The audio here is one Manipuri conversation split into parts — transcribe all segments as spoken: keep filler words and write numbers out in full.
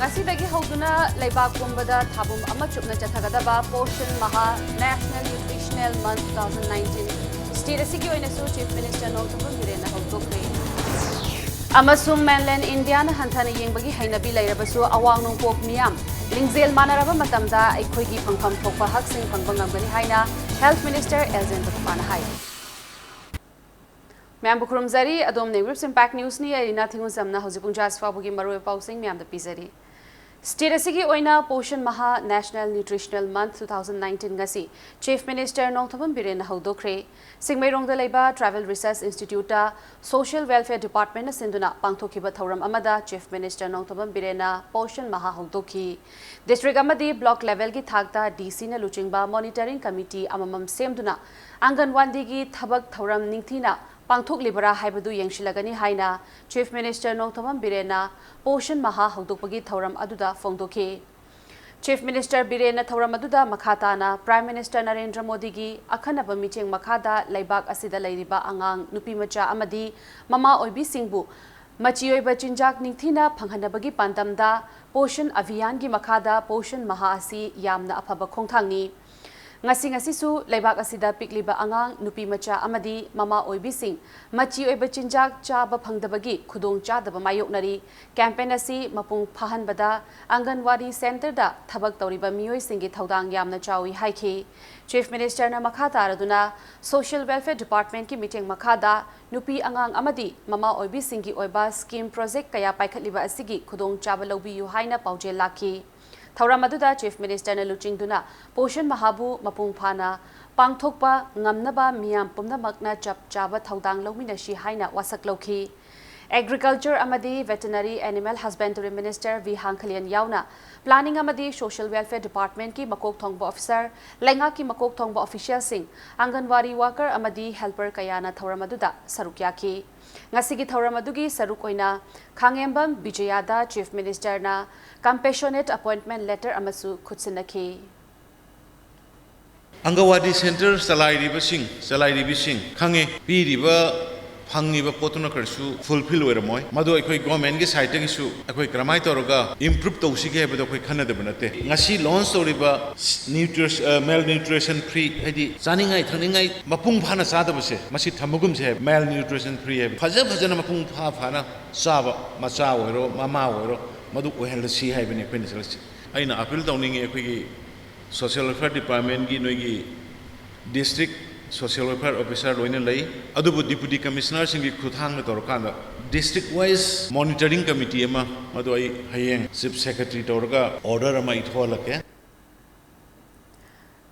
ꯉꯁꯤꯗꯒꯤ ꯍꯧꯗꯨꯅ ꯂꯩꯕꯥꯛ ꯄꯨꯝꯕꯗ ꯊꯥꯕꯨꯝ ꯑꯃ ꯆꯨꯞꯅ ꯆꯠꯊꯒꯗꯕ Poshan Maha National Nutritional Month two thousand nineteen state ꯑꯁꯤꯒꯤ ꯑꯣꯏꯅꯁꯨ Chief Minister ꯅꯣꯡꯊꯣꯝꯕꯝ ꯕꯤꯔꯦꯟꯅ ꯍꯧꯗꯣꯛꯈ꯭ꯔꯦ꯫ ꯑꯃꯁꯨꯡ mainland Indiaꯅ ꯍꯟꯊꯅ ꯌꯦꯡꯕꯒꯤ ꯍꯩꯅꯕꯤ ꯂꯩꯔꯕꯁꯨ, ꯑꯋꯥꯡ ꯅꯣꯡꯄꯣꯛ ꯃꯤꯌꯥꯝ ꯂꯤꯡꯖꯦꯜ ꯃꯥꯟꯅꯔꯕ ꯃꯇꯝꯗ ꯑꯩꯈꯣꯏꯒꯤ ꯐꯪꯐꯝ ꯊꯣꯛꯄ ꯍꯛꯁꯤꯡ ꯐꯪꯕ ꯉꯝꯒꯅꯤ ꯍꯥꯏꯅ Health Minister ꯑꯦꯜ ꯖꯌꯟꯇ ꯀꯨꯃꯥꯔꯅ ꯍꯥꯏ꯫ ꯃꯌꯥꯝꯕꯨ ꯈꯨꯔꯨꯝꯖꯔꯤ꯫ ꯑꯗꯣꯝꯅ Grips Impact Newsꯅꯤ꯫ ꯑꯩ ꯔꯤꯅꯥ ꯊꯤꯉꯨꯖꯝꯅ ꯍꯧꯖꯤꯛ ꯄꯨꯡ ꯇꯔꯥ ꯐꯥꯎꯕꯒꯤ ꯃꯔꯨꯑꯣꯏꯕ ꯄꯥꯎꯁꯤꯡ ꯃꯌꯥꯝꯗ ꯄꯤꯖꯔꯤ꯫ State ꯑꯁꯤꯒꯤ ꯑꯣꯏꯅ Poshan Maha National Nutritional Month two thousand nineteen ꯉꯁꯤ Chief Minister ꯅꯣꯡꯊꯣꯝꯕꯝ ꯕꯤꯔꯦꯟꯅ ꯍꯧꯗꯣꯛꯈ꯭ꯔꯦ꯫ ꯁꯤꯡꯃꯩꯔꯣꯡꯗ ꯂꯩꯕ Tribal Research Instituteꯇ Social Welfare Departmentꯅ ꯁꯤꯟꯗꯨꯅ ꯄꯥꯡꯊꯣꯛꯈꯤꯕ ꯊꯧꯔꯝ ꯑꯃꯗ Chief Minister Nongthombam ꯕꯤꯔꯦꯟꯅ Poshan Maha ꯍꯧꯗꯣꯛꯈꯤ꯫ District ꯑꯃꯗꯤ block levelꯒꯤ ꯊꯥꯛꯇ DCꯅ ꯂꯨꯆꯤꯡꯕ Monitoring Committee ꯑꯃꯃꯝ ꯁꯦꯝꯗꯨꯅ ꯑꯪꯒꯟꯋꯥꯗꯤꯒꯤ ꯊꯕꯛ ꯊꯧꯔꯝ ꯅꯤꯡꯊꯤꯅ ꯄꯥꯡꯊꯣꯛꯂꯤꯕꯔꯥ ꯍꯥꯏꯕꯗꯨ ꯌꯦꯡꯁꯤꯜꯂꯒꯅꯤ ꯍꯥꯏꯅ Chief Minister Nongthombam ꯕꯤꯔꯦꯟꯅ Poshan Maha ꯍꯧꯗꯣꯛꯄꯒꯤ ꯊꯧꯔꯝ ꯑꯗꯨꯗ ꯐꯣꯡꯗꯣꯛꯈꯤ꯫ Chief Minister ꯕꯤꯔꯦꯟꯅ ꯊꯧꯔꯝ ꯑꯗꯨꯗ ꯃꯈꯥ ꯇꯥꯅ Prime Minister ꯅꯔꯦꯟꯗ꯭ꯔ ꯃꯣꯗꯤꯒꯤ ꯑꯈꯟꯅꯕ ꯃꯤꯠꯌꯦꯡ ꯃꯈꯥꯗ ꯂꯩꯕꯥꯛ ꯑꯁꯤꯗ ꯂꯩꯔꯤꯕ ꯑꯉꯥꯡ, ꯅꯨꯄꯤꯃꯆꯥ ꯑꯃꯗꯤ ꯃꯃꯥ ꯑꯣꯏꯕꯤꯁꯤꯡꯕꯨ ꯃꯆꯤ ꯑꯣꯏꯕ ꯆꯤꯟꯖꯥꯛ ꯅꯤꯡꯊꯤꯅ ꯐꯪꯍꯟꯅꯕꯒꯤ ꯄꯥꯟꯗꯝꯗ Poshan Abhiyanꯒꯤ ꯃꯈꯥꯗ Poshan Maha ꯑꯁꯤ ꯌꯥꯝꯅ ꯑꯐꯕ ꯈꯣꯡꯊꯥꯡꯅꯤ꯫ ꯉꯁꯤ ꯉꯁꯤꯁꯨ ꯂꯩꯕꯥꯛ ꯑꯁꯤꯗ ꯄꯤꯛꯂꯤꯕ ꯑꯉꯥꯡ, ꯅꯨꯄꯤꯃꯆꯥ ꯑꯃꯗꯤ ꯃꯃꯥ ꯑꯣꯏꯕꯤꯁꯤꯡ ꯃꯆꯤ ꯑꯣꯏꯕ ꯆꯤꯟꯖꯥꯛ ꯆꯥꯕ ꯐꯪꯗꯕꯒꯤ ꯈꯨꯗꯣꯡꯆꯥꯗꯕ ꯃꯥꯌꯣꯛꯅꯔꯤ꯫ Campaign ꯑꯁꯤ ꯃꯄꯨꯡ ꯐꯥꯍꯟꯕꯗ ꯑꯪꯒꯟꯋꯥꯗꯤ centreꯗ ꯊꯕꯛ ꯇꯧꯔꯤꯕ ꯃꯤꯑꯣꯏꯁꯤꯡꯒꯤ ꯊꯧꯗꯥꯡ ꯌꯥꯝꯅ ꯆꯥꯎꯏ ꯍꯥꯏꯈꯤ꯫ Chief Ministerꯅ ꯃꯈꯥ ꯇꯥꯔꯗꯨꯅ Social Welfare Departmentꯀꯤ ꯃꯤꯠꯌꯦꯡ ꯃꯈꯥꯗ ꯅꯨꯄꯤ ꯑꯉꯥꯡ ꯑꯃꯗꯤ ꯃꯃꯥ ꯑꯣꯏꯕꯤꯁꯤꯡꯒꯤ ꯑꯣꯏꯕ scheme project ꯀꯌꯥ ꯄꯥꯏꯈꯠꯂꯤꯕ ꯑꯁꯤꯒꯤ ꯈꯨꯗꯣꯡꯆꯥꯕ ꯂꯧꯕꯤꯌꯨ ꯍꯥꯏꯅ ꯄꯥꯎꯖꯦꯜ ꯂꯥꯛꯈꯤ꯫ ꯊꯧꯔꯝ ꯑꯗꯨꯗ Chief Ministerꯅ ꯂꯨꯆꯤꯡꯗꯨꯅ Poshan Mahaꯕꯨ ꯃꯄꯨꯡ ꯐꯥꯅ ꯄꯥꯡꯊꯣꯛꯄ ꯉꯝꯅꯕ ꯃꯤꯌꯥꯝ ꯄꯨꯝꯅꯃꯛꯅ ꯆꯞ ꯆꯥꯕ ꯊꯧꯗꯥꯡ ꯂꯧꯃꯤꯟꯅꯁꯤ ꯍꯥꯏꯅ ꯋꯥꯁꯛ ꯂꯧꯈꯤ꯫ Agriculture ꯑꯃꯗꯤ Veterinary Animal Husbandry Minister V Hangkhalian ꯌꯥꯎꯅ Planning ꯑꯃꯗꯤ Social Welfare Departmentꯀꯤ ꯃꯀꯣꯛ ꯊꯣꯡꯕ officer, ꯂꯩꯉꯥꯛꯀꯤ ꯃꯀꯣꯛ ꯊꯣꯡꯕ officialꯁꯤꯡ, ꯑꯪꯒꯟꯋꯥꯗꯤ worker ꯑꯃꯗꯤ helper ꯀꯌꯥꯅ ꯊꯧꯔꯝ ꯑꯗꯨꯗ ꯁꯔꯨꯛ ꯌꯥꯈꯤ꯫ ꯉꯁꯤꯒꯤ ꯊꯧꯔꯝ ꯑꯗꯨꯒꯤ ꯁꯔꯨꯛ ꯑꯣꯏꯅ ꯈꯥꯉꯦꯝꯕꯝ ꯕꯤꯖꯌꯥꯗ Chief Ministerꯅ Compassionate Appointment Letter ꯑꯃꯁꯨ ꯈꯨꯠꯁꯤꯟꯅꯈꯤ꯫ ꯑꯪꯒꯋꯥꯗꯤ centre ꯆꯂꯥꯏꯔꯤꯕꯁꯤꯡ, ꯆꯂꯥꯏꯔꯤꯕꯤꯁꯤꯡ ꯈꯪꯉꯦ꯫ ꯄꯤꯔꯤꯕ ꯐꯪꯉꯤꯕ ꯄꯣꯠꯇꯨꯅ ꯀꯔꯤꯁꯨ fulfill ꯑꯣꯏꯔꯝꯃꯣꯏ꯫ ꯃꯗꯨ ꯑꯩꯈꯣꯏ government ꯀꯤ side ꯇꯒꯤꯁꯨ ꯑꯩꯈꯣꯏ ꯀꯔꯝꯍꯥꯏꯅ ꯇꯧꯔꯒ improve ꯇꯧꯁꯤꯒꯦ ꯍꯥꯏꯕꯗꯣ ꯑꯩꯈꯣꯏ ꯈꯟꯅꯗꯕ ꯅꯠꯇꯦ꯫ ꯉꯁꯤ launch ꯇꯧꯔꯤꯕ nutrition, ꯑ, malnutrition free, ꯍꯥꯏꯗꯤ ꯆꯥꯅꯤꯡꯉꯥꯏ ꯊꯛꯅꯤꯡꯉꯥꯏ ꯃꯄꯨꯡ ꯐꯥꯅ ꯆꯥꯗꯕꯁꯦ, ꯃꯁꯤ ꯊꯝꯕꯒꯨꯝꯁꯦ ꯍꯥꯏꯕ, malnutrition free ꯍꯥꯏꯕ꯫ ꯐꯖ ꯐꯖꯅ ꯃꯄꯨꯡ ꯐꯥ ꯐꯥꯅ ꯆꯥꯕ, ꯃꯆꯥ ꯑꯣꯏꯔꯣ ꯃꯃꯥ ꯑꯣꯏꯔꯣ, ꯃꯗꯨ ꯑꯣꯏꯍꯜꯂꯁꯤ ꯍꯥꯏꯕꯅꯤ ꯑꯩꯈꯣꯏꯅ ꯆꯠꯂꯤꯁꯤ꯫ ꯑꯩꯅ appeal ꯇꯧꯅꯤꯡꯉꯤ, ꯑꯩꯈꯣꯏꯒꯤ social welfare department ꯀꯤ ꯅꯣꯏꯒꯤ district social welfare officer ꯂꯣꯏꯅ ꯂꯩ, ꯑꯗꯨꯕꯨ deputy commissioner ꯁꯤꯡꯒꯤ ꯈꯨꯠꯊꯥꯡꯗ ꯇꯧꯔꯀꯥꯟꯗ district wise monitoring committee ꯑꯃ, ꯃꯗꯨ ꯑꯩ ꯍꯌꯦꯡ chief secretary ꯇꯧꯔꯒ order ꯑꯃ ꯏꯊꯣꯛꯍꯜꯂꯛꯀꯦ꯫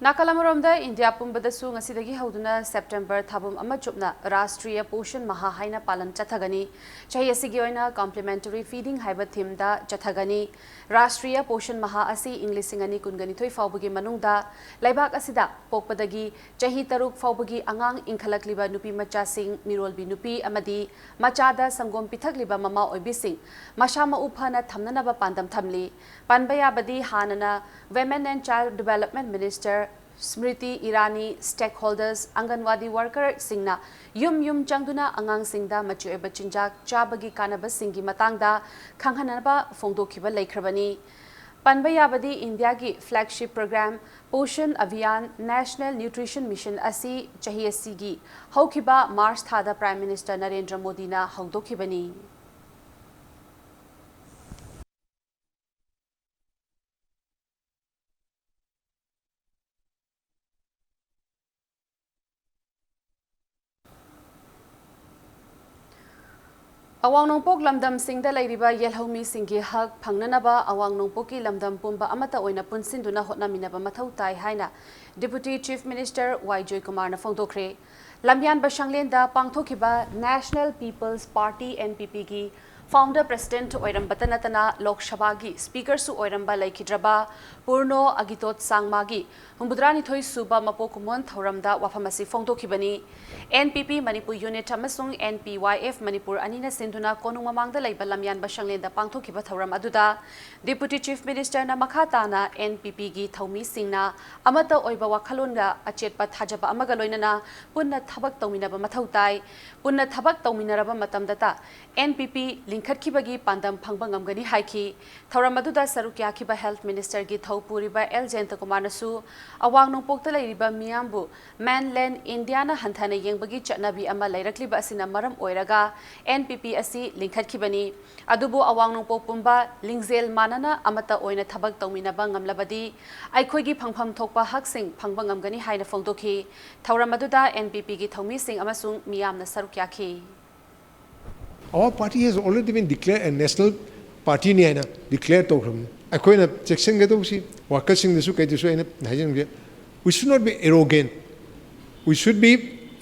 ꯅꯥꯀꯜ ꯑꯃꯔꯣꯝꯗ, ꯏꯟꯗꯤꯌꯥ ꯄꯨꯝꯕꯗꯁꯨ ꯉꯁꯤꯗꯒꯤ ꯍꯧꯗꯨꯅ ꯁꯦꯞꯇꯦꯝꯕꯔ ꯊꯥꯕꯨꯝ ꯑꯃ ꯆꯨꯞꯅ ꯔꯥꯁꯇ꯭ꯔꯤꯌ ꯄꯣꯁꯟ ꯃꯍꯥ ꯍꯥꯏꯅ ꯄꯥꯂꯟ ꯆꯠꯊꯒꯅꯤ꯫ ꯆꯍꯤ ꯑꯁꯤꯒꯤ ꯑꯣꯏꯅ complimentary feeding ꯍꯥꯏꯕ theme ꯗ ꯆꯠꯊꯒꯅꯤ꯫ ꯔꯥꯁꯇ꯭ꯔꯤꯌ ꯄꯣꯁꯟ ꯃꯍꯥ ꯑꯁꯤ ꯏꯪ ꯂꯤꯁꯤꯡ ꯑꯅꯤ ꯀꯨꯟꯒ ꯅꯤꯊꯣꯏ ꯐꯥꯎꯕꯒꯤ ꯃꯅꯨꯡꯗ ꯂꯩꯕꯥꯛ ꯑꯁꯤꯗ ꯄꯣꯛꯄꯗꯒꯤ ꯆꯍꯤ ꯇꯔꯨꯛ ꯐꯥꯎꯕꯒꯤ ꯑꯉꯥꯡ ꯏꯟꯈꯠꯂꯛꯂꯤꯕ ꯅꯨꯄꯤ ꯃꯆꯥꯁꯤꯡ, ꯃꯤꯔꯣꯜꯕꯤ ꯅꯨꯄꯤ ꯑꯃꯗꯤ ꯃꯆꯥꯗ ꯁꯪꯒꯣꯝ ꯄꯤꯊꯛꯂꯤꯕ ꯃꯃꯥ ꯑꯣꯏꯕꯤꯁꯤꯡ ꯃꯁꯥ ꯃꯎ ꯐꯅ ꯊꯝꯅꯅꯕ ꯄꯥꯟꯗꯝ ꯊꯝꯂꯤ꯫ ꯄꯟꯕ ꯌꯥꯕꯗꯤ, ꯍꯥꯟꯅꯅ Women and Child Development Minister ꯁ꯭ꯃ꯭ꯔꯤꯇꯤ Irani stakeholders, ꯑꯪꯒꯟꯋꯥꯗꯤ worker ꯁꯤꯡꯅ ꯌꯨꯝ ꯌꯨꯝ ꯆꯪꯗꯨꯅ ꯑꯉꯥꯡꯁꯤꯡꯗ ꯃꯆꯤ ꯑꯣꯏꯕ ꯆꯤꯟꯖꯥꯛ ꯆꯥꯕꯒꯤ ꯀꯥꯟꯅꯕꯁꯤꯡꯒꯤ ꯃꯇꯥꯡꯗ ꯈꯪꯍꯟꯅꯕ ꯐꯣꯡꯗꯣꯛꯈꯤꯕ ꯂꯩꯈ꯭ꯔꯕꯅꯤ꯫ ꯄꯟꯕ ꯌꯥꯕꯗꯤ, ꯏꯟꯗꯤꯌꯥꯒꯤ flagship program Poshan Abhiyan National Nutrition Mission ꯑꯁꯤ ꯆꯍꯤ ꯑꯁꯤꯒꯤ ꯍꯧꯈꯤꯕ ꯃꯥꯔꯆ ꯊꯥꯗ Prime Minister ꯅꯔꯦꯟꯗ꯭ꯔ ꯃꯣꯗꯤꯅ ꯍꯧꯗꯣꯛꯈꯤꯕꯅꯤ꯫ ꯑꯋꯥꯡ ꯅꯣꯡꯄꯣꯛ ꯂꯝꯗꯝꯁꯤꯡꯗ ꯂꯩꯔꯤꯕ ꯌꯦꯜꯍꯧꯃꯤꯁꯤꯡꯒꯤ ꯍꯛ ꯐꯪꯅꯅꯕ ꯑꯋꯥꯡ ꯅꯣꯡꯄꯣꯛꯀꯤ ꯂꯝꯗꯝ ꯄꯨꯝꯕ ꯑꯃꯠꯇ ꯑꯣꯏꯅ ꯄꯨꯟꯁꯤꯟꯗꯨꯅ ꯍꯣꯠꯅꯃꯤꯟꯅꯕ ꯃꯊꯧ ꯇꯥꯏ ꯍꯥꯏꯅ Deputy Chief Minister ꯋꯥꯏ ꯖꯣꯏꯀꯨꯃꯥꯔꯅ ꯐꯣꯡꯗꯣꯛꯈ꯭ꯔꯦ꯫ ꯂꯝꯌꯥꯟꯕ ꯁꯪꯂꯦꯟꯗ ꯄꯥꯡꯊꯣꯛꯈꯤꯕ National People's Party, N P P ꯒꯤ Founder President ꯑꯣꯏꯔꯝꯕꯇ ꯅꯠꯇꯅ ꯂꯣꯛ ꯁꯚꯥꯒꯤ Speakerꯁꯨ ꯑꯣꯏꯔꯝꯕ ꯂꯩꯈꯤꯗ꯭ꯔꯕ ꯄꯨꯔꯅꯣ ꯑꯒꯤꯇꯣꯠ ꯁꯥꯡꯃꯥꯒꯤ ꯍꯨꯝꯐꯨꯇꯔꯥꯅꯤꯊꯣꯏ ꯁꯨꯕ ꯃꯄꯣꯛ ꯀꯨꯝꯑꯣꯟ ꯊꯧꯔꯝꯗ ꯋꯥꯐꯝ ꯑꯁꯤ ꯐꯣꯡꯗꯣꯛꯈꯤꯕꯅꯤ꯫ N P P Manipur Unit ꯑꯃꯁꯨꯡ N P Y F Manipur ꯑꯅꯤꯅ ꯁꯤꯟꯗꯨꯅ ꯀꯣꯅꯨꯡ ꯃꯃꯥꯡꯗ ꯂꯩꯕ ꯂꯝꯌꯥꯟꯕ ꯁꯪꯂꯦꯟꯗ ꯄꯥꯡꯊꯣꯛꯈꯤꯕ ꯊꯧꯔꯝ ꯑꯗꯨꯗ Deputy Chief Ministerꯅ ꯃꯈꯥ ꯇꯥꯅ N P Pꯒꯤ ꯊꯧꯃꯤꯁꯤꯡꯅ ꯑꯃꯠꯇ ꯑꯣꯏꯕ ꯋꯥꯈꯜꯂꯣꯟꯒ ꯑꯆꯦꯠꯄ ꯊꯥꯖꯕ ꯑꯃꯒ ꯂꯣꯏꯅꯅ ꯄꯨꯟꯅ ꯊꯕꯛ ꯇꯧꯃꯤꯟꯅꯕ ꯃꯊꯧ ꯇꯥꯏ꯫ ꯄꯨꯟꯅ ꯊꯕꯛ ꯇꯧꯃꯤꯟꯅꯔꯕ ꯃꯇꯝꯗꯇ N P P ꯂꯤꯡꯈꯠꯈꯤꯕꯒꯤ ꯄꯥꯟꯗꯝ ꯐꯪꯕ ꯉꯝꯒꯅꯤ ꯍꯥꯏꯈꯤ꯫ ꯊꯧꯔꯝ ꯑꯗꯨꯗ ꯁꯔꯨꯛ ꯌꯥꯈꯤꯕ Health Ministerꯒꯤ ꯊꯧ ꯄꯨꯔꯤꯕ ꯑꯦꯜ ꯖꯌꯟꯇꯀꯨꯃꯥꯔꯅꯁꯨ ꯑꯋꯥꯡ ꯅꯣꯡꯄꯣꯛꯇ ꯂꯩꯔꯤꯕ ꯃꯤꯌꯥꯝꯕꯨ Mainland Indiaꯅ ꯍꯟꯊꯅ ꯌꯦꯡꯕꯒꯤ ꯆꯠꯅꯕꯤ ꯑꯃ ꯂꯩꯔꯛꯂꯤꯕ ꯑꯁꯤꯅ ꯃꯔꯝ ꯑꯣꯏꯔꯒ N P P ꯑꯁꯤ ꯂꯤꯡꯈꯠꯈꯤꯕꯅꯤ꯫ ꯑꯗꯨꯕꯨ ꯑꯋꯥꯡ ꯅꯣꯡꯄꯣꯛ ꯄꯨꯝꯕ ꯂꯤꯡꯖꯦꯜ ꯃꯥꯟꯅꯅ ꯑꯃꯠꯇ ꯑꯣꯏꯅ ꯊꯕꯛ ꯇꯧꯃꯤꯟꯅꯕ ꯉꯝꯂꯕꯗꯤ ꯑꯩꯈꯣꯏꯒꯤ ꯐꯪꯐꯝ ꯊꯣꯛꯄ ꯍꯛꯁꯤꯡ ꯐꯪꯕ ꯉꯝꯒꯅꯤ ꯍꯥꯏꯅ ꯐꯣꯡꯗꯣꯛꯈꯤ꯫ ꯊꯧꯔꯝ ꯑꯗꯨꯗ N P Pꯒꯤ ꯊꯧꯃꯤꯁꯤꯡ ꯑꯃꯁꯨꯡ ꯃꯤꯌꯥꯝꯅ ꯁꯔꯨꯛ ꯌꯥꯈꯤ꯫ Our party has already been declared a national partyꯅꯤ ꯍꯥꯏꯅ declare ꯇꯧꯈ꯭ꯔꯕꯅꯤ꯫ ꯑꯩꯈꯣꯏꯅ ꯆꯦꯛꯁꯤꯟꯒꯗꯧꯕꯁꯤ workerꯁꯤꯡꯗꯁꯨ ꯀꯩꯗꯁꯨ ꯑꯩꯅ ꯍꯥꯏꯖꯅꯤꯡꯕꯁꯦ, we should not be arrogant, we should be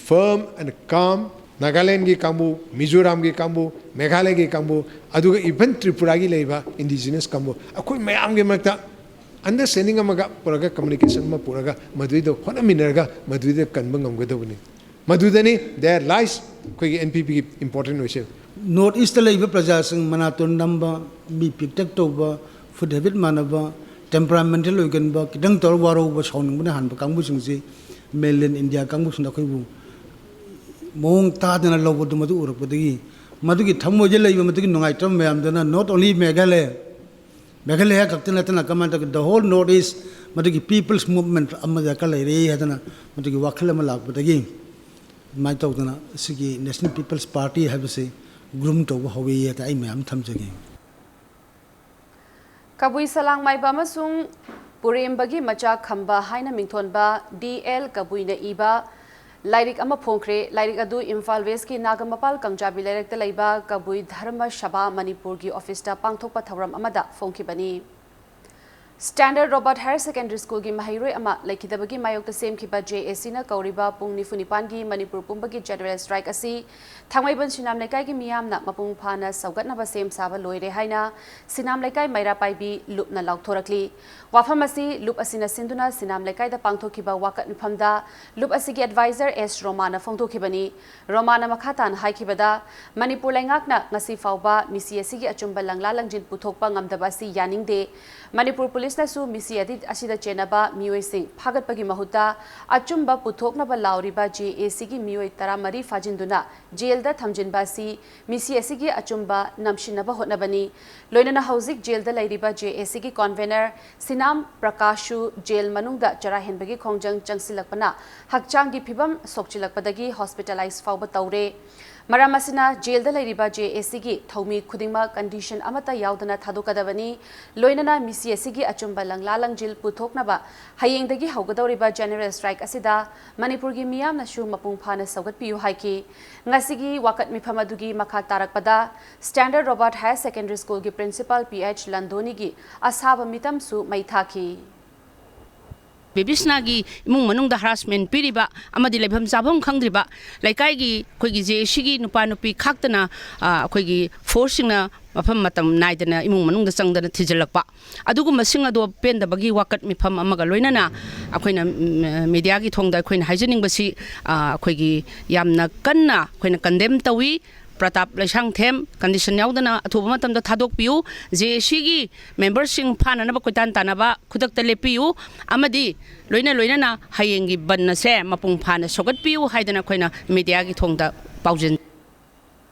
firm and calm. ꯅꯥꯒꯥꯂꯦꯟꯒꯤ ꯀꯥꯡꯕꯨ, ꯃꯤꯖꯣꯔꯥꯝꯒꯤ ꯀꯥꯡꯕꯨ, ꯃꯦꯘꯥꯂꯌꯒꯤ ꯀꯥꯡꯕꯨ, ꯑꯗꯨꯒ even ꯇ꯭ꯔꯤꯄꯨꯔꯥꯒꯤ ꯂꯩꯔꯤꯕ indigenous ꯀꯥꯡꯕꯨ, ꯑꯩꯈꯣꯏ ꯃꯌꯥꯝꯒꯤ ꯃꯔꯛꯇ understanding ꯑꯃꯒ ꯄꯨꯔꯒ, communication ꯑꯃ ꯄꯨꯔꯒ, ꯃꯗꯨꯏꯗ ꯍꯣꯠꯅꯃꯤꯟꯅꯔꯒ ꯃꯗꯨꯏꯗ ꯀꯟꯕ ꯉꯝꯒꯗꯧꯕꯅꯤ꯫ ꯃꯗꯨꯗꯅꯤ there lies ꯑꯩꯈꯣꯏꯒꯤ N P Pꯒꯤ important ꯑꯣꯏꯁꯦ꯫ North Eastꯇ ꯂꯩꯕ ꯄ꯭ꯔꯖꯥꯁꯤꯡ ꯃꯅꯥꯇꯣꯟ ꯅꯝꯕ, ꯃꯤ ꯄꯤꯛꯇꯛ ꯇꯧꯕ, food habit ꯃꯥꯟꯅꯕ, temperamental ꯑꯣꯏꯒꯟꯕ, ꯈꯤꯇꯪ ꯇꯧꯔ ꯋꯥꯔꯧꯕ, ꯁꯥꯎꯅꯤꯡꯕꯅ ꯍꯥꯟꯕ ꯀꯥꯡꯕꯨꯁꯤꯡꯁꯤ Mainland India ꯀꯥꯡꯕꯨꯁꯤꯡꯅ ꯑꯩꯈꯣꯏꯕꯨ ꯃꯑꯣꯡ ꯇꯥꯗꯅ ꯂꯧꯕꯗꯨ ꯃꯗꯨ ꯎꯔꯛꯄꯗꯒꯤ ꯃꯗꯨꯒꯤ ꯊꯃꯣꯏꯗ ꯂꯩꯕ ꯃꯗꯨꯒꯤ ꯅꯨꯡꯉꯥꯏꯇꯕ ꯃꯌꯥꯝꯗꯨꯅ not only Meghalaya, Meghalaya ꯈꯛꯇ ꯅꯠꯇꯅ ꯀꯃꯥꯏꯅ ꯇꯧꯒꯦ, the whole North East ꯃꯗꯨꯒꯤ people's movement ꯑꯃ ꯗꯔꯀꯥꯔ ꯂꯩꯔꯦ ꯍꯥꯏꯗꯅ ꯃꯗꯨꯒꯤ ꯋꯥꯈꯜ ꯑꯃ ꯂꯥꯛꯄꯗꯒꯤ ꯑꯗꯨꯃꯥꯏꯅ ꯇꯧꯗꯅ ꯁꯤꯒꯤ National People's Party ꯍꯥꯏꯕꯁꯤ groom ꯇꯧꯕ ꯍꯧꯋꯤ ꯍꯥꯏꯗꯅ ꯑꯩ ꯃꯌꯥꯝ ꯊꯝꯖꯒꯦ꯫ ꯀꯕꯨꯏ ꯁꯂꯥꯡꯃꯥꯏꯕ ꯑꯃꯁꯨꯡ ꯄꯨꯔꯦꯝꯕꯒꯤ ꯃꯆꯥ ꯈꯝꯕ ꯍꯥꯏꯅ ꯃꯤꯡꯊꯣꯟꯕ ꯗꯤ ꯑꯦꯜ ꯀꯕꯨꯏꯅ ꯏꯕ ꯂꯥꯏꯔꯤꯛ ꯑꯃ ꯐꯣꯡꯈ꯭ꯔꯦ꯫ ꯂꯥꯏꯔꯤꯛ ꯑꯗꯨ ꯏꯝꯐꯥꯜ ꯋꯦꯁꯀꯤ ꯅꯥꯒꯥꯃꯄꯥꯜ ꯀꯥꯡꯖꯥꯕꯤ ꯂꯩꯔꯛꯇ ꯂꯩꯕ ꯀꯕꯨꯏ ꯙꯔꯃ ꯁꯚꯥ ꯃꯅꯤꯄꯨꯔꯒꯤ ꯑꯣꯐꯤꯁꯇ ꯄꯥꯡꯊꯣꯛꯄ ꯊꯧꯔꯝ ꯑꯃꯗ ꯐꯣꯡꯈꯤꯕꯅꯤ꯫ Standard Robert Higher Secondary School ꯒꯤ ꯃꯍꯩꯔꯣꯏ ꯑꯃ ꯂꯩꯈꯤꯗꯕꯒꯤ ꯃꯥꯌꯣꯛꯇ ꯁꯦꯝꯈꯤꯕ J A C ꯅ ꯀꯧꯔꯤꯕ ꯄꯨꯡ ꯅꯤꯐꯨ ꯅꯤꯄꯥꯟꯒꯤ ꯃꯅꯤꯄꯨꯔ ꯄꯨꯝꯕꯒꯤ general strike ꯑꯁꯤ ꯊꯥꯡꯃꯩꯕꯟ ꯁꯤꯅꯥꯝ ꯂꯩꯀꯥꯏꯒꯤ ꯃꯤꯌꯥꯝꯅ ꯃꯄꯨꯡ ꯐꯥꯅ ꯁꯧꯒꯠꯅꯕ ꯁꯦꯝ ꯁꯥꯕ ꯂꯣꯏꯔꯦ ꯍꯥꯏꯅ ꯁꯤꯅꯥꯝ ꯂꯩꯀꯥꯏ ꯃꯩꯔꯥ ꯄꯥꯏꯕꯤ ꯂꯨꯞꯅ ꯂꯥꯎꯊꯣꯔꯛꯂꯤ꯫ ꯋꯥꯐꯝ ꯑꯁꯤ ꯂꯨꯞ ꯑꯁꯤꯅ ꯁꯤꯟꯗꯨꯅ ꯁꯤꯅꯥꯝ ꯂꯩꯀꯥꯏꯗ ꯄꯥꯡꯊꯣꯛꯈꯤꯕ ꯋꯥꯀꯠ ꯃꯤꯐꯝꯗ ꯂꯨꯞ ꯑꯁꯤꯒꯤ advisor S ꯔꯣꯃꯥꯅ ꯐꯣꯡꯗꯣꯛꯈꯤꯕꯅꯤ꯫ ꯔꯣꯃꯥꯅ ꯃꯈꯥ ꯇꯥꯅ ꯍꯥꯏꯈꯤꯕꯗ, ꯃꯅꯤꯄꯨꯔ ꯂꯩꯉꯥꯛꯅ ꯉꯁꯤ ꯐꯥꯎꯕ ꯃꯤꯁꯤ ꯑꯁꯤꯒꯤ ꯑꯆꯨꯝꯕ ꯂꯪꯂꯥ ꯂꯪꯖꯤꯟ ꯄꯨꯊꯣꯛꯄ ꯉꯝꯗꯕ ꯑꯁꯤ ꯌꯥꯅꯤꯡꯗꯦ꯫ ꯃꯅꯤꯄꯨꯔ ꯄꯨꯂꯤꯁꯅꯁꯨ ꯃꯤꯁꯤ ꯑꯗꯤ-, ꯑꯁꯤꯗ ꯆꯦꯟꯅꯕ ꯃꯤꯑꯣꯏꯁꯤꯡ ꯐꯥꯒꯠꯄꯒꯤ ꯃꯍꯨꯠꯇ ꯑꯆꯨꯝꯕ ꯄꯨꯊꯣꯛꯅꯕ ꯂꯥꯎꯔꯤꯕ J A C ꯒꯤ ꯃꯤꯑꯣꯏ ꯇꯔꯥꯃꯔꯤ ꯐꯥꯖꯤꯟꯗꯨꯅ ꯖꯦꯜꯗ ꯊꯝꯖꯤꯟꯕ ꯑꯁꯤ ꯃꯤꯁꯤ ꯑꯁꯤꯒꯤ ꯑꯆꯨꯝꯕ ꯅꯝꯁꯤꯟꯅꯕ ꯍꯣꯠꯅꯕꯅꯤ꯫ ꯂꯣꯏꯅꯅ ꯍꯧꯖꯤꯛ ꯖꯦꯜꯗ ꯂꯩꯔꯤꯕ J A C ꯒꯤ convener ꯁꯤꯅꯥꯝ ꯄ꯭ꯔꯀꯥꯁꯁꯨ ꯖꯦꯜ ꯃꯅꯨꯡꯗ ꯆꯔꯥ ꯍꯦꯟꯕꯒꯤ ꯈꯣꯡꯖꯪ ꯆꯪꯁꯤꯜꯂꯛꯄꯅ ꯍꯛꯆꯥꯡꯒꯤ ꯐꯤꯕꯝ ꯁꯣꯛꯆꯤꯜꯂꯛꯄꯗꯒꯤ hospitalize ꯐꯥꯎꯕ ꯇꯧꯔꯦ꯫ ꯃꯔꯝ ꯑꯁꯤꯅ ꯖꯦꯜꯗ ꯂꯩꯔꯤꯕ J A C ꯒꯤ ꯊꯧꯃꯤ ꯈꯨꯗꯤꯡꯃꯛ condition ꯑꯃꯠꯇ ꯌꯥꯎꯗꯅ ꯊꯥꯗꯣꯛꯀꯗꯕꯅꯤ꯫ ꯂꯣꯏꯅꯅ ꯃꯤꯁꯤ ꯑꯁꯤꯒꯤ ꯑꯆꯨꯝꯕ ꯂꯪꯂꯥ ꯂꯪꯖꯤꯜ ꯄꯨꯊꯣꯛꯅꯕ ꯍꯌꯦꯡꯗꯒꯤ ꯍꯧꯒꯗꯧꯔꯤꯕ general strike ꯑꯁꯤꯗ ꯃꯅꯤꯄꯨꯔꯒꯤ ꯃꯤꯌꯥꯝꯅꯁꯨ ꯃꯄꯨꯡ ꯐꯥꯅ ꯁꯧꯒꯠꯄꯤꯌꯨ ꯍꯥꯏꯈꯤ꯫ ꯉꯁꯤꯒꯤ ꯋꯥꯀꯠ ꯃꯤꯐꯝ ꯑꯗꯨꯒꯤ ꯃꯈꯥ ꯇꯥꯔꯛꯄꯗ Standard Robert Higher Secondary School ꯒꯤ principal P H ꯂꯟꯗꯣꯅꯤꯒꯤ ꯑꯁꯥꯕ ꯃꯤꯇꯝꯁꯨ ꯃꯩ ꯊꯥꯈꯤ꯫ ꯕꯦꯕꯤꯁꯅꯥꯒꯤ ꯏꯃꯨꯡ ꯃꯅꯨꯡꯗ harassment ꯄꯤꯔꯤꯕ ꯑꯃꯗꯤ ꯂꯩꯐꯝ ꯆꯥꯐꯝ ꯈꯪꯗ꯭ꯔꯤꯕ ꯂꯩꯀꯥꯏꯒꯤ ꯑꯩꯈꯣꯏꯒꯤ J A C ꯒꯤ ꯅꯨꯄꯥ ꯅꯨꯄꯤ ꯈꯥꯛꯇꯅ, ꯑ, ꯑꯩꯈꯣꯏꯒꯤ force ꯁꯤꯡꯅ ꯃꯐꯝ ꯃꯇꯝ ꯅꯥꯏꯗꯅ ꯏꯃꯨꯡ ꯃꯅꯨꯡꯗ ꯆꯪꯗꯅ ꯊꯤꯖꯤꯜꯂꯛꯄ, ꯑꯗꯨꯒꯨꯝꯕꯁꯤꯡ ꯑꯗꯣ ꯄꯦꯟꯗꯕꯒꯤ ꯋꯥꯀꯠ ꯃꯤꯐꯝ ꯑꯃꯒ ꯂꯣꯏꯅꯅ ꯑꯩꯈꯣꯏꯅ, ꯎꯝ, media ꯒꯤ ꯊꯣꯡꯗ ꯑꯩꯈꯣꯏꯅ ꯍꯥꯏꯖꯅꯤꯡꯕꯁꯤ, ꯑ, ꯑꯩꯈꯣꯏꯒꯤ ꯌꯥꯝꯅ ꯀꯟꯅ ꯑꯩꯈꯣꯏꯅ condemn ꯇꯧꯏ꯫ ꯄ꯭ꯔꯇꯥꯞ ꯂꯩꯁꯥꯡꯊꯦꯝ condition ꯌꯥꯎꯗꯅ ꯑꯊꯨꯕ ꯃꯇꯝꯗ ꯊꯥꯗꯣꯛꯄꯤꯌꯨ꯫ J A C ꯒꯤ member ꯁꯤꯡ ꯐꯥꯅꯅꯕ ꯀꯣꯏꯇꯥꯟ ꯇꯥꯟꯅꯕ ꯈꯨꯗꯛꯇ ꯂꯦꯞꯄꯤꯌꯨ ꯑꯃꯗꯤ ꯂꯣꯏꯅ ꯂꯣꯏꯅꯅ ꯍꯌꯦꯡꯒꯤ ꯕꯟ ꯑꯁꯦ ꯃꯄꯨꯡ ꯐꯥꯅ ꯁꯧꯒꯠꯄꯤꯌꯨ ꯍꯥꯏꯗꯅ ꯑꯩꯈꯣꯏꯅ media ꯒꯤ ꯊꯣꯡꯗ ꯄꯥꯎꯖꯦꯜ꯫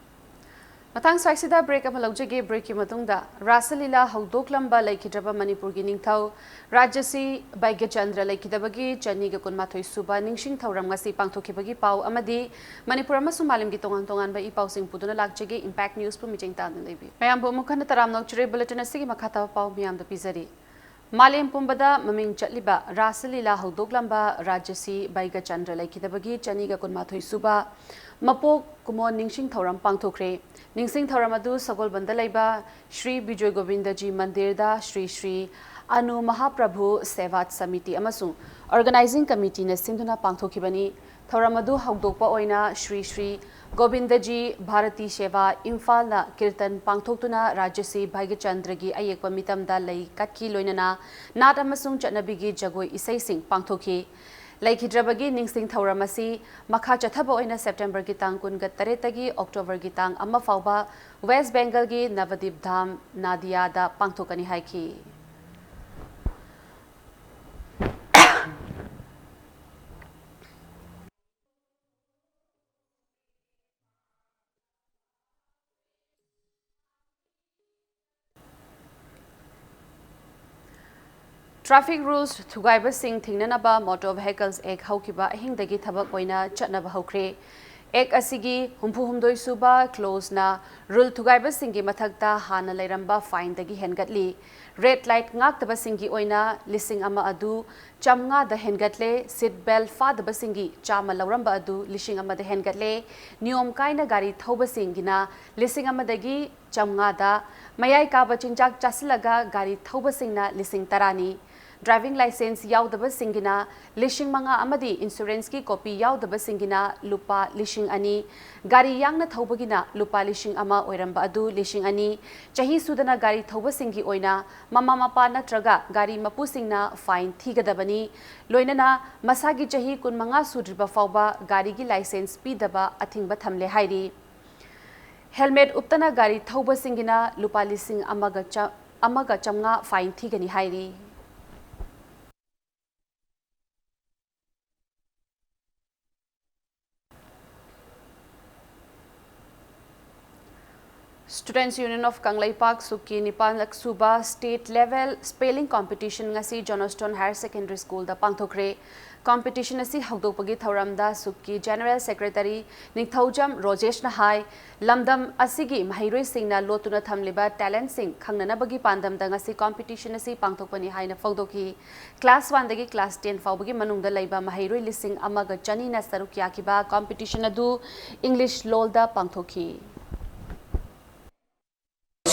ꯃꯇꯥꯡ ꯁ꯭ꯋꯥꯏꯁꯤꯗ break ꯑꯃ ꯂꯧꯖꯒꯦ꯫ Break ꯀꯤ ꯃꯇꯨꯡꯗ ꯔꯥꯁ ꯂꯤꯂꯥ ꯍꯧꯗꯣꯛꯂꯝꯕ ꯂꯩꯈꯤꯗ꯭ꯔꯕ ꯃꯅꯤꯄꯨꯔꯒꯤ ꯅꯤꯡꯊꯧ ꯔꯥꯖꯁꯤ ꯕꯩꯒ꯭ꯌꯆꯟꯗ꯭ꯔ ꯂꯩꯈꯤꯗꯕꯒꯤ ꯆꯅꯤꯒ ꯀꯨꯟꯃꯥꯊꯣꯏ ꯁꯨꯕ ꯅꯤꯡꯁꯤꯡ ꯊꯧꯔꯝ ꯉꯁꯤ ꯄꯥꯡꯊꯣꯛꯈꯤꯕꯒꯤ ꯄꯥꯎ ꯑꯃꯗꯤ ꯃꯅꯤꯄꯨꯔ ꯑꯃꯁꯨꯡ ꯃꯥꯂꯦꯝꯒꯤ ꯇꯣꯉꯥꯟ ꯇꯣꯉꯥꯟꯕ ꯏ ꯄꯥꯎꯁꯤꯡ ꯄꯨꯗꯨꯅ ꯂꯥꯛꯆꯒꯦ꯫ Impact News ꯄꯨ ꯃꯤꯠꯌꯦꯡ ꯇꯥꯗꯨꯅ ꯂꯩꯕꯤꯌꯨ꯫ ꯃꯌꯥꯝꯕꯨ ꯑꯃꯨꯛ ꯍꯟꯅ ꯇꯔꯥꯝꯅ ꯑꯣꯛꯆꯔꯤ꯫ Bulletin ꯑꯁꯤꯒꯤ ꯃꯈꯥ ꯇꯥꯕ ꯄꯥꯎ ꯃꯤꯌꯥꯝꯗ ꯄꯤꯖꯔꯤ꯫ ꯃꯥꯂꯦꯝ ꯄꯨꯝꯕꯗ ꯃꯃꯤꯡ ꯆꯠꯂꯤꯕ ꯔꯥꯁ ꯂꯤꯂꯥ ꯍꯧꯗꯣꯛꯂꯝꯕ ꯔꯥꯖꯁꯤ ꯕꯩꯒ꯭ꯌꯆꯟꯗ꯭ꯔ ꯂꯩꯈꯤꯗꯕꯒꯤ ꯆꯅꯤꯒ ꯀꯨꯟꯃꯥꯊꯣꯏ ꯁꯨꯕ ꯃꯄꯣꯛ ꯀꯨꯝꯑꯣꯟ ꯅꯤꯡꯁꯤꯡ ꯊꯧꯔꯝ ꯄꯥꯡꯊꯣꯛꯈ꯭ꯔꯦ꯫ ꯅꯤꯡꯁꯤꯡ ꯊꯧꯔꯝ ꯑꯗꯨ ꯁꯒꯣꯜꯕꯟꯗ ꯂꯩꯕ ꯁ꯭ꯔꯤ ꯕꯤꯖꯣꯏ ꯒꯣꯕꯤꯟꯗꯖꯤ ꯃꯟꯗꯤꯔꯗ ꯁ꯭ꯔꯤ ꯁ꯭ꯔꯤ ꯑꯅꯨ ꯃꯍꯥꯄ꯭ꯔꯚꯨ ꯁꯦꯚꯥ ꯁꯃꯤꯇꯤ ꯑꯃꯁꯨꯡ ꯑꯣꯔꯒꯅꯥꯏꯖꯤꯡ ꯀꯃꯤꯇꯤꯅ ꯁꯤꯟꯗꯨꯅ ꯄꯥꯡꯊꯣꯛꯈꯤꯕꯅꯤ꯫ ꯊꯧꯔꯝ ꯑꯗꯨ ꯍꯧꯗꯣꯛꯄ ꯑꯣꯏꯅ ꯁ꯭ꯔꯤ ꯁ꯭ꯔꯤ ꯒꯣꯕꯤꯟꯗꯖꯤ ꯚꯥꯔꯇꯤ ꯁꯦꯚꯥ ꯏꯝꯐꯥꯜꯅ ꯀꯤꯔꯇꯟ ꯄꯥꯡꯊꯣꯛꯇꯨꯅ ꯔꯥꯖꯁ꯭ꯔꯤ ꯚꯥꯒ꯭ꯌꯆꯟꯗ꯭ꯔꯒꯤ ꯑꯌꯦꯛꯄ ꯃꯤꯇꯝꯗ ꯂꯩ ꯀꯠꯈꯤ, ꯂꯣꯏꯅꯅ ꯅꯥꯠ ꯑꯃꯁꯨꯡ ꯆꯠꯅꯕꯤꯒꯤ ꯖꯒꯣꯏ ꯏꯁꯩꯁꯤꯡ ꯄꯥꯡꯊꯣꯛꯈꯤ꯫ ꯂꯩꯈꯤꯗ꯭ꯔꯕꯒꯤ ꯅꯤꯡꯁꯤꯡ ꯊꯧꯔꯝ ꯑꯁꯤ ꯃꯈꯥ ꯆꯠꯊꯕ ꯑꯣꯏꯅ ꯁꯦꯞꯇꯦꯝꯕꯔꯒꯤ ꯇꯥꯡ ꯀꯨꯟꯒ ꯇꯔꯦꯠꯇꯒꯤ ꯑꯣꯛꯇꯣꯕꯔꯒꯤ ꯇꯥꯡ ꯑꯃ ꯐꯥꯎꯕ ꯋꯦꯁ ꯕꯦꯡꯒꯜꯒꯤ ꯅꯕꯗꯤꯞ ꯙꯥꯝ ꯅꯥꯗꯤꯌꯥꯗ ꯄꯥꯡꯊꯣꯛꯀꯅꯤ ꯍꯥꯏꯈꯤ꯫ Traffic rules ꯊꯨꯒꯥꯏꯕꯁꯤꯡ ꯊꯤꯡꯅꯅꯕ Motor Vehicles Act ꯍꯧꯈꯤꯕ ꯑꯍꯤꯡꯗꯒꯤ ꯊꯕꯛ ꯑꯣꯏꯅ ꯆꯠꯅꯕ ꯍꯧꯈ꯭ꯔꯦ꯫ Act ꯑꯁꯤꯒꯤ ꯍꯨꯝꯐꯨ ꯍꯨꯝꯗꯣꯏ ꯁꯨꯕ clauseꯅ rule ꯊꯨꯒꯥꯏꯕꯁꯤꯡꯒꯤ ꯃꯊꯛꯇ ꯍꯥꯟꯅ ꯂꯩꯔꯝꯕ fineꯗꯒꯤ ꯍꯦꯟꯒꯠꯂꯤ꯫ Red light ꯉꯥꯛꯇꯕꯁꯤꯡꯒꯤ ꯑꯣꯏꯅ ꯂꯤꯁꯤꯡ ꯑꯃ ꯑꯗꯨ ꯆꯥꯝꯃꯉꯥꯗ ꯍꯦꯟꯒꯠꯂꯦ꯫ Seat belt ꯐꯥꯗꯕꯁꯤꯡꯒꯤ ꯆꯥꯝꯃ ꯂꯧꯔꯝꯕ ꯑꯗꯨ ꯂꯤꯁꯤꯡ ꯑꯃꯗ ꯍꯦꯟꯒꯠꯂꯦ꯫ ꯅꯤꯌꯣꯝ ꯀꯥꯏꯅ ꯒꯥꯔꯤ ꯊꯧꯕꯁꯤꯡꯒꯤꯅ ꯂꯤꯁꯤꯡ ꯑꯃꯗꯒꯤ ꯆꯥꯝꯃꯉꯥꯗ, ꯃꯌꯥꯏ ꯀꯥꯕ ꯆꯤꯟꯖꯥꯛ ꯆꯥꯁꯤꯜꯂꯒ ꯒꯥꯔꯤ ꯊꯧꯕꯁꯤꯡꯅ ꯂꯤꯁꯤꯡ ꯇꯔꯥꯅꯤ꯫ Driving licence ꯌꯥꯎꯗꯕꯁꯤꯡꯒꯤꯅ ꯂꯤꯁꯤꯡ ꯃꯉꯥ ꯑꯃꯗꯤ insuranceꯀꯤ copy ꯌꯥꯎꯗꯕꯁꯤꯡꯒꯤꯅ ꯂꯨꯄꯥ ꯂꯤꯁꯤꯡ ꯑꯅꯤ, ꯒꯥꯔꯤ ꯌꯥꯡꯅ ꯊꯧꯕꯒꯤꯅ ꯂꯨꯄꯥ ꯂꯤꯁꯤꯡ ꯑꯃ ꯑꯣꯏꯔꯝꯕ ꯑꯗꯨ ꯂꯤꯁꯤꯡ ꯑꯅꯤ, ꯆꯍꯤ ꯁꯨꯗꯅ ꯒꯥꯔꯤ ꯊꯧꯕꯁꯤꯡꯒꯤ ꯑꯣꯏꯅ ꯃꯃꯥ ꯃꯄꯥ ꯅꯠꯇ꯭ꯔꯒ ꯒꯥꯔꯤ ꯃꯄꯨꯁꯤꯡꯅ fine ꯊꯤꯒꯗꯕꯅꯤ꯫ ꯂꯣꯏꯅꯅ ꯃꯁꯥꯒꯤ ꯆꯍꯤ ꯀꯨꯟꯃꯉꯥ ꯁꯨꯗ꯭ꯔꯤꯕ ꯐꯥꯎꯕ ꯒꯥꯔꯤꯒꯤ licence ꯄꯤꯗꯕ ꯑꯊꯤꯡꯕ ꯊꯝꯂꯦ ꯍꯥꯏꯔꯤ꯫ Helmet ꯎꯞꯇꯅ ꯒꯥꯔꯤ ꯊꯧꯕꯁꯤꯡꯒꯤꯅ ꯂꯨꯄꯥ ꯂꯤꯁꯤꯡ ꯑꯃꯒ ꯆꯥ-, ꯑꯃꯒ ꯆꯥꯝꯃꯉꯥ fine ꯊꯤꯒꯅꯤ ꯍꯥꯏꯔꯤ꯫ Students' Union of ꯀꯪꯂꯩꯄꯥꯛ, ꯁꯨꯛꯀꯤ ꯅꯤꯄꯥꯟꯂꯛ ꯁꯨꯕ state level spelling competition ꯉꯁꯤ Johnstone Higher Secondary Schoolꯗ ꯄꯥꯡꯊꯣꯛꯈ꯭ꯔꯦ꯫ Competition ꯑꯁꯤ ꯍꯧꯗꯣꯛꯄꯒꯤ ꯊꯧꯔꯝꯗ ꯁꯨꯛꯀꯤ General Secretary ꯅꯤꯡꯊꯧꯖꯝ ꯔꯣꯖꯦꯁꯅ ꯍꯥꯏ, ꯂꯝꯗꯝ ꯑꯁꯤꯒꯤ ꯃꯍꯩꯔꯣꯏꯁꯤꯡꯅ ꯂꯣꯠꯇꯨꯅ ꯊꯝꯂꯤꯕ talentꯁꯤꯡ ꯈꯪꯅꯅꯕꯒꯤ ꯄꯥꯟꯗꯝꯗ ꯉꯁꯤ competition ꯑꯁꯤ ꯄꯥꯡꯊꯣꯛꯄꯅꯤ ꯍꯥꯏꯅ ꯐꯣꯡꯗꯣꯛꯈꯤ꯫ Class oneꯗꯒꯤ class ten ꯐꯥꯎꯕꯒꯤ ꯃꯅꯨꯡꯗ ꯂꯩꯕ ꯃꯍꯩꯔꯣꯏ ꯂꯤꯁꯤꯡ ꯑꯃꯒ ꯆꯅꯤꯅ ꯁꯔꯨꯛ ꯌꯥꯈꯤꯕ competition ꯑꯗꯨ English ꯂꯣꯜꯗ ꯄꯥꯡꯊꯣꯛꯈꯤ꯫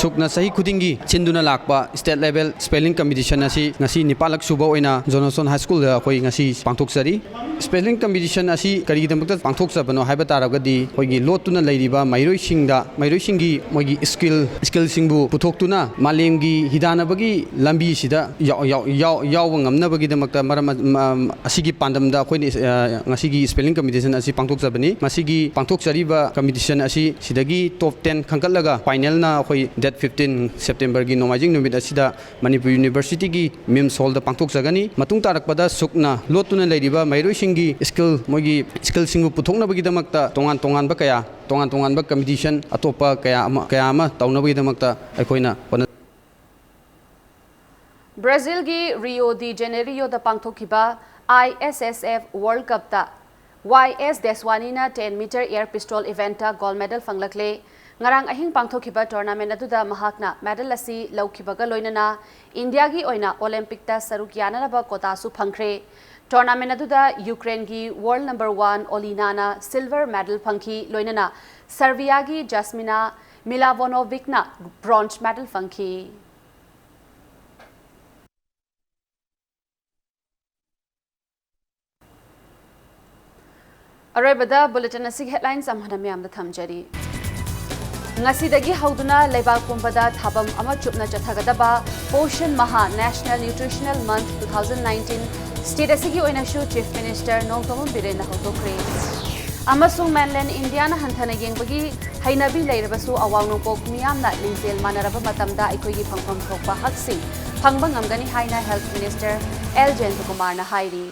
ꯁꯨꯛꯅ ꯆꯍꯤ ꯈꯨꯗꯤꯡꯒꯤ ꯁꯤꯟꯗꯨꯅ ꯂꯥꯛꯄ state level spelling competition ꯑꯁꯤ ꯉꯁꯤ ꯅꯤꯄꯥꯜꯂꯛ ꯁꯨꯕ ꯑꯣꯏꯅ Johnson High Schoolꯗ ꯑꯩꯈꯣꯏ ꯉꯁꯤ ꯄꯥꯡꯊꯣꯛꯆꯔꯤ꯫ Spelling competition ꯑꯁꯤ ꯀꯔꯤꯒꯤꯗꯃꯛꯇ ꯄꯥꯡꯊꯣꯛꯆꯕꯅꯣ ꯍꯥꯏꯕ ꯇꯥꯔꯒꯗꯤ, ꯑꯩꯈꯣꯏꯒꯤ ꯂꯣꯠꯇꯨꯅ ꯂꯩꯔꯤꯕ ꯃꯍꯩꯔꯣꯏꯁꯤꯡꯗ, ꯃꯍꯩꯔꯣꯏꯁꯤꯡꯒꯤ ꯃꯣꯏꯒꯤ skill, skillꯁꯤꯡꯕꯨ ꯄꯨꯊꯣꯛꯇꯨꯅ ꯃꯥꯂꯦꯝꯒꯤ ꯍꯤꯗꯥꯟꯅꯕꯒꯤ ꯂꯝꯕꯤꯁꯤꯗ ꯌꯥꯎ-, ꯌꯥꯎ-, ꯌꯥꯎ-, ꯌꯥꯎꯕ ꯉꯝꯅꯕꯒꯤꯗꯃꯛꯇ ꯃꯔꯝ ꯑ-, ꯃ-, ꯑꯁꯤꯒꯤ ꯄꯥꯟꯗꯝꯗ ꯑꯩꯈꯣꯏꯅ, ꯑ, ꯉꯁꯤꯒꯤ spelling competition ꯑꯁꯤ ꯄꯥꯡꯊꯣꯛꯆꯕꯅꯤ꯫ ꯃꯁꯤꯒꯤ ꯄꯥꯡꯊꯣꯛꯆꯔꯤꯕ competition ꯑꯁꯤ ꯁꯤꯗꯒꯤ top ten ꯈꯟꯒꯠꯂꯒ finalꯅ ꯑꯩꯈꯣꯏ date fifteen Septemberꯒꯤ ꯅꯣꯡꯃꯥꯏꯖꯤꯡ ꯅꯨꯃꯤꯠ ꯑꯁꯤꯗ ꯃꯅꯤꯄꯨꯔ Universityꯒꯤ MIMS Hallꯗ ꯄꯥꯡꯊꯣꯛꯆꯒꯅꯤ꯫ ꯃꯇꯨꯡ ꯇꯥꯔꯛꯄꯗ ꯁꯨꯛꯅ ꯂꯣꯠꯇꯨꯅ ꯂꯩꯔꯤꯕ ꯃꯍꯩꯔꯣꯏꯁꯤꯡꯒꯤ skill, ꯃꯣꯏꯒꯤ skillꯁꯤꯡꯕꯨ ꯄꯨꯊꯣꯛꯅꯕꯒꯤꯗꯃꯛꯇ ꯇꯣꯉꯥꯟ ꯇꯣꯉꯥꯟꯕ ꯀꯌꯥ, ꯇꯣꯉꯥꯟ ꯇꯣꯉꯥꯟꯕ competition ꯑꯇꯣꯞꯄ ꯀꯌꯥ ꯑꯃ, ꯀꯌꯥ ꯑꯃ ꯇꯧꯅꯕꯒꯤꯗꯃꯛꯇ ꯑꯩꯈꯣꯏꯅ ꯍꯣꯠꯅ- ꯕ꯭ꯔꯥꯖꯤꯜꯒꯤ Rio de Janeiroꯗ ꯄꯥꯡꯊꯣꯛꯈꯤꯕ I S S F World Cupꯇ Y S Deswaniꯅ ten meter air pistol eventꯇ gold medal ꯐꯪꯂꯛꯂꯦ꯫ ꯉꯔꯥꯡ ꯑꯍꯤꯡ ꯄꯥꯡꯊꯣꯛꯈꯤꯕ tournament ꯑꯗꯨꯗ ꯃꯍꯥꯛꯅ medal ꯑꯁꯤ ꯂꯧꯈꯤꯕꯒ ꯂꯣꯏꯅꯅ ꯏꯟꯗꯤꯌꯥꯒꯤ ꯑꯣꯏꯅ Olympicꯇ ꯁꯔꯨꯛ ꯌꯥꯅꯅꯕ quotaꯁꯨ ꯐꯪꯈ꯭ꯔꯦ꯫ Tournament ꯑꯗꯨꯗ ꯌꯨꯀ꯭ꯔꯦꯟꯒꯤ world number one Olinana silver medal ꯐꯪꯈꯤ, ꯂꯣꯏꯅꯅ ꯁꯔꯕꯤꯌꯥꯒꯤ Jasmina Milavonjovicꯅ bronze medal ꯐꯪꯈꯤ꯫ ꯑꯔꯣꯏꯕꯗ bulletin ꯑꯁꯤꯒꯤ headlines ꯑꯃꯨꯛ ꯍꯟꯅ ꯃꯌꯥꯝꯗ ꯊꯝꯖꯔꯤ꯫ ꯉꯁꯤꯗꯒꯤ ꯍꯧꯗꯨꯅ ꯂꯩꯕꯥꯛ ꯄꯨꯝꯕꯗ ꯊꯥꯕꯝ ꯑꯃ ꯆꯨꯞꯅ ꯆꯠꯊꯒꯗꯕ Poshan Maha National Nutritional Month two thousand nineteen state ꯑꯁꯤꯒꯤ ꯑꯣꯏꯅꯁꯨ Chief Minister ꯅꯣꯡꯊꯣꯝꯕꯝ ꯕꯤꯔꯦꯟꯅ ꯍꯧꯗꯣꯛꯈ꯭ꯔꯦ꯫ ꯑꯃꯁꯨꯡ mainland Indiaꯅ ꯍꯟꯊꯅ ꯌꯦꯡꯕꯒꯤ ꯍꯩꯅꯕꯤ ꯂꯩꯔꯕꯁꯨ, ꯑꯋꯥꯡ ꯅꯣꯡꯄꯣꯛ ꯃꯤꯌꯥꯝꯅ ꯂꯤꯡꯖꯦꯜ ꯃꯥꯟꯅꯔꯕ ꯃꯇꯝꯗ ꯑꯩꯈꯣꯏꯒꯤ ꯐꯪꯐꯝ ꯊꯣꯛꯄ ꯍꯛꯁꯤꯡ ꯐꯪꯕ ꯉꯝꯒꯅꯤ ꯍꯥꯏꯅ Health Minister L ꯖꯌꯟꯇꯀꯨꯃꯥꯔꯅ ꯍꯥꯏꯔꯤ꯫